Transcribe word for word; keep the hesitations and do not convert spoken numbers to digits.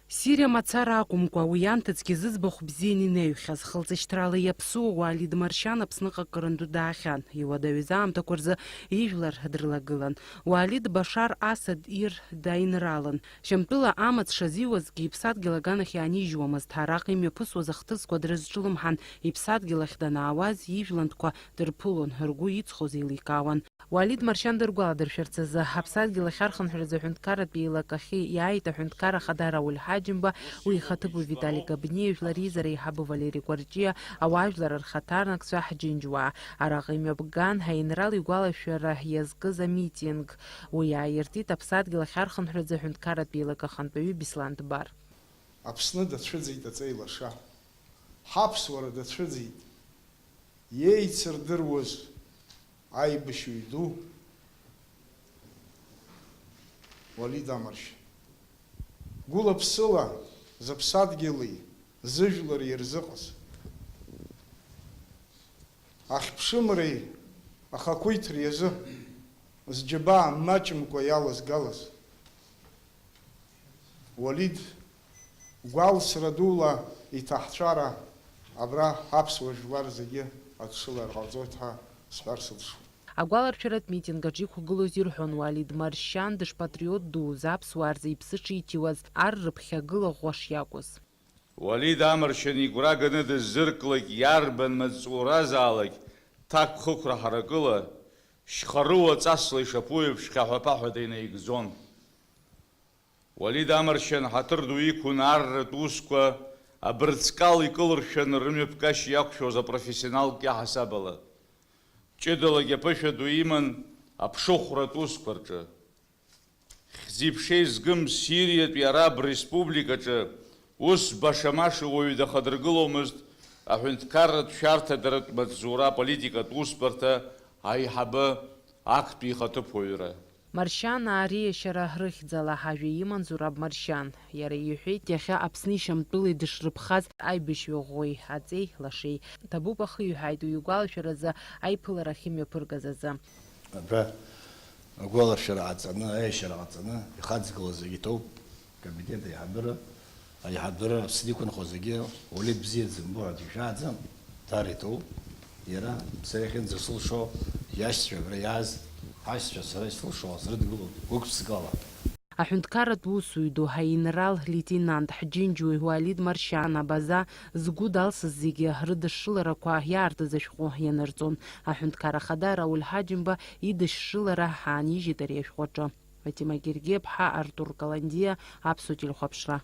Сириа мацара акәымкәа, уи анҭыҵгьы зыӡбахә бзианы инаҩхьаз, хылҵышьҭрала иаԥсуа Уалид Маршьан Аԥсныҟа акырынтә даахьан. Иуадаҩыз аамҭақәа рзы ижәлар дрылагылан. Уалид Башар Асад ир даинралын. Шьамтәыла амаҵ шазиуазгьы иԥсадгьыл аганахь иаанижьуамызт. Араҟа имҩаԥысуаз ахҭысқәа дрызҿлымҳан, иԥсадгьыл ахь данаауаз ижәлантәқәа дырԥылон, ргәы иҵхоз еиликаауан. Уалид Маршьан дыргәаладыршәарц азы, Аԥсадгьыл ахь архынҳәразы аҳәынҭқарратә еилак ахьы иааит аҳәынҭқар ахада Рауль Ҳаџьымба, уи ихаҭыԥуаҩ Витали Габниа, жәлар реизара аиҳабы Валери Кәарҷиа, ауаажәлар рхаҭарнакцәа, ҳџьынџьуаа. Араҟа имҩаԥган аинрал игәалашәара иазкыз амитинг. Уи ааиртит Аԥсадгьыл ахь архынҳәразы аҳәынҭқарратә еилак ахантәаҩы Беслан Дбар. Аԥсны дацәыӡит аҵеи лаша. Ҳаԥсуара дацәыӡит. Иеицырдыруаз аибашьҩы ду Уалид Амаршьан. Гәыла-ԥсыла зыԥсадгьыли зыжәлари ирзыҟаз, ахьԥшымреи ахақәиҭреи азы зџьабаа маҷымкәа иалазгалаз Уалид гәалсра дула иҭаҳцәара абра ҳаԥсуа жәлар зегьы аҽшылар ҟалҵоит ҳәа сҳәар сылшоит. Агәаларшәаратә митинг аҿы иқәгылоз ирҳәон, Уалид Маршьан дышпатриот дуз, аԥсуаа рзы иԥсы шиҭиуаз, ар рыԥхьагыла ӷәӷәа шиакәыз. Уалид Амаршьан игәра ганы дыззырклак, иарбан маҵзуразаалак ҭакԥхықәра ҳаракыла, шьхарыуа ҵасла ишаԥу еиԥш хьаҳәа-ԥаҳәа деинаигӡон. Уалид Амаршьан ҳаҭыр ду иқәын арратә усқәа абырҵкал икылыршәаны рымҩаԥгашьа иақәшәоз апрофессионалтә иаҳасаб ала. Ҷыдалагьы аԥышәа ду иман аԥшыхәратә усқәа рҿы. Хьӡи-ԥшеи згым Сириатәи Араб Республикаҿы ус баша-маша уаҩы дахадыргыломызт аҳәынҭқарратә шәарҭадаратә маҵзура аполитикатә усбарҭа аиҳабы актәи ихаҭыԥуаҩра. Маршьан ариашьара рыхьӡала ҳажәа иман Зураб Маршьан. Иара иҳәеит, иахьа Аԥсни Шьамтәылеи дышрыԥхаз аибашьҩы ӷәӷәеи аҵеи лашеи. Ҭабуп ахиҩҳаит уи игәалашәаразы аиԥылара ахьымҩаԥыргаз азы. Абра агәаларшәара ҟаҵаны, аиашьара ҟаҵаны ихаҵгылаз зегьы ҭоуп. Акомитет аиҳабыра, аиҳабыра Аԥсны иқәынхо зегьы Уалид бзиа дзымбо ҳәа дишәааӡам, даара иҭоуп. Иара, сара иахьынӡасылшо, иашьцәа абра иааз, ҳашьцәа сара исылшо срыдгылоит гәык-ԥсыкала. Аҳәынҭқарратә усуҩ ду, аинрал леитенант, ҳџьынџьуаҩ Уалид Маршьан абаза згәы далсыз зегьы рыдышшыларақәа иаартыз ашәҟәы ианырҵон. Аҳәынҭқар ахада Рауль Ҳаџьымба идышшылара аанижьит ари ашәҟәы аҿы. Фатима Гергиаԥҳа, Артур Каландиа, Аԥсуа телехәаԥшра.